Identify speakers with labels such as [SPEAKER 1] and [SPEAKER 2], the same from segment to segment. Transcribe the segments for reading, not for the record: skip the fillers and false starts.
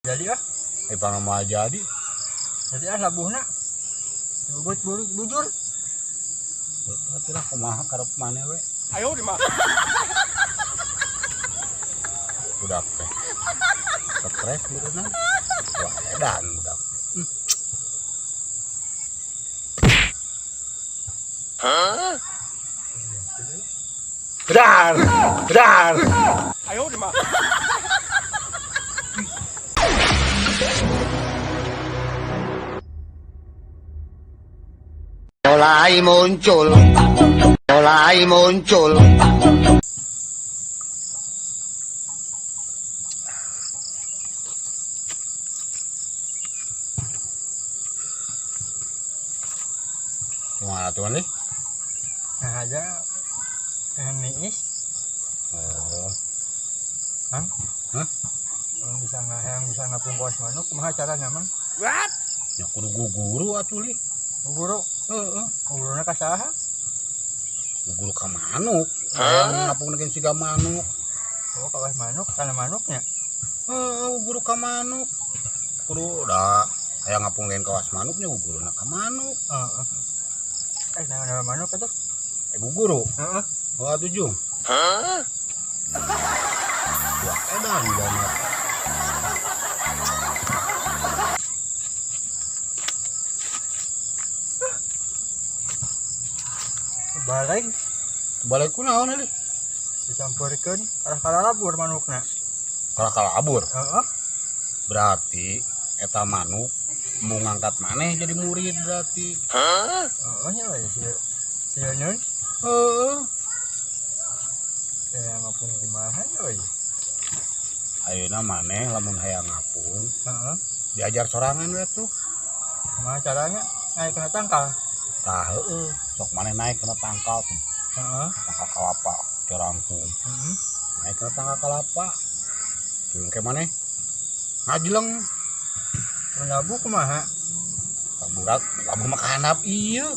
[SPEAKER 1] Jadi ah.
[SPEAKER 2] Pang mah jadi.
[SPEAKER 1] Jadi ah labuhna. Bubut bujur.
[SPEAKER 2] Atuh lah kumaha karep maneh we.
[SPEAKER 3] Ayo di mah.
[SPEAKER 2] Budak teh. Stres beureunan. Wah, edan budak.
[SPEAKER 3] Hah?
[SPEAKER 2] Dar, dar.
[SPEAKER 3] Ayo di mah.
[SPEAKER 4] Mulai muncul, mulai muncul.
[SPEAKER 2] Kumaha atuh nih?
[SPEAKER 1] Nah aja niis.
[SPEAKER 2] Oh.
[SPEAKER 1] Hah?
[SPEAKER 2] Hah?
[SPEAKER 1] Orang bisa yang bisa ngapung kawas manuk kumaha caranya mang?
[SPEAKER 3] What?
[SPEAKER 2] Ya kudu guru atuh li.
[SPEAKER 1] Guru.
[SPEAKER 2] Heeh.
[SPEAKER 1] Guruna ka saha?
[SPEAKER 2] Guru ka manuk. Hayang ngapung negen siga manuk.
[SPEAKER 1] Oh, kawas manuk kana manuknya.
[SPEAKER 2] Heeh, guru ka manuk. Kudu da hayang ngapung negen kawas manuknya guruna ka manuk.
[SPEAKER 1] Heeh. Nah manuk atuh.
[SPEAKER 2] Guru.
[SPEAKER 1] Heeh.
[SPEAKER 2] Oh atuh jung.
[SPEAKER 3] Hah?
[SPEAKER 2] Wah, edan banget.
[SPEAKER 1] Balik.
[SPEAKER 2] Balik kunaon euy?
[SPEAKER 1] Disampeurkeun arah kalalabur manukna.
[SPEAKER 2] Kalah kalabur.
[SPEAKER 1] Heeh.
[SPEAKER 2] Berarti eta manuk mau ngangkat maneh jadi murid berarti.
[SPEAKER 3] Hah?
[SPEAKER 1] Heeh nya we si sieun.
[SPEAKER 2] Heeh.
[SPEAKER 1] Ngapung kumaha euy?
[SPEAKER 2] Ayeuna maneh lamun hayang ngapung,
[SPEAKER 1] heeh,
[SPEAKER 2] diajar sorangan we tuh.
[SPEAKER 1] Kumaha caranya? Naik kana tangkal.
[SPEAKER 2] Tah heueuh, sok maneh naik kana tangkal.
[SPEAKER 1] Heeh.
[SPEAKER 2] Tangkal kalapa carangkung.
[SPEAKER 1] Heeh.
[SPEAKER 2] Naik kana tangkal kalapa. Turun ke maneh? Ngajeleng.
[SPEAKER 1] Labu kumaha?
[SPEAKER 2] Kaburat, labu mah kahandap ieu.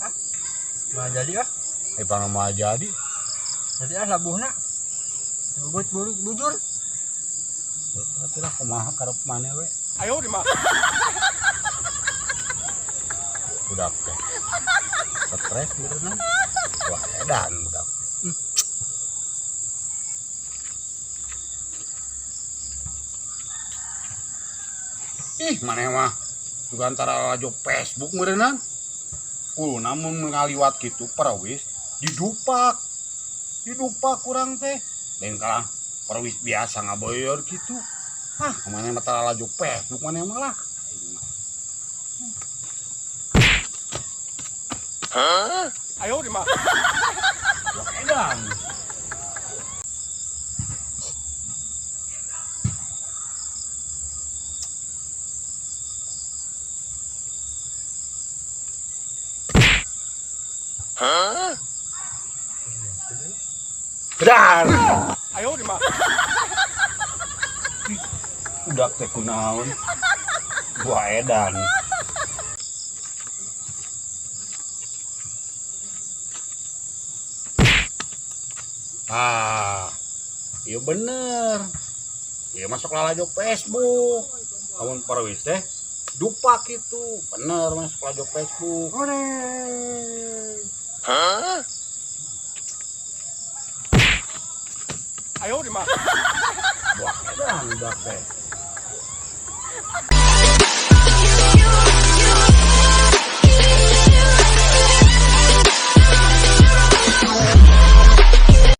[SPEAKER 1] Ah. Mah jadi ah.
[SPEAKER 2] Pang mah jadi.
[SPEAKER 1] Jadi ah labuhna. Bubut bujur.
[SPEAKER 2] Atuh lah kumaha karep maneh we.
[SPEAKER 3] Ayo di mah.
[SPEAKER 2] Budak teh. Stres beureunan. Wah, edan budak. Ih, maneh mah juga antara lalajo Facebook meureunnan. Kudu mun ngaliwat kitu perawis didupak. Didupak kurang teh. Lain kalah perwis biasa ngaboyor gitu. Ah, maneh mah tara lalajo Facebook maneh mah lah.
[SPEAKER 3] Hah? Ayo di mah.
[SPEAKER 2] Wah, edan.
[SPEAKER 3] Hah?
[SPEAKER 2] Dar.
[SPEAKER 3] Ayo di mah.
[SPEAKER 2] Budak teh kunaon? Gua edan. Ah, iya bener. Iya masuk lalajo Facebook. Kamun parwis teh dupak itu. Bener masuk lalajo Facebook.
[SPEAKER 1] Ore.
[SPEAKER 3] Hah? Ayo di mah.
[SPEAKER 2] Buah edan budak teh.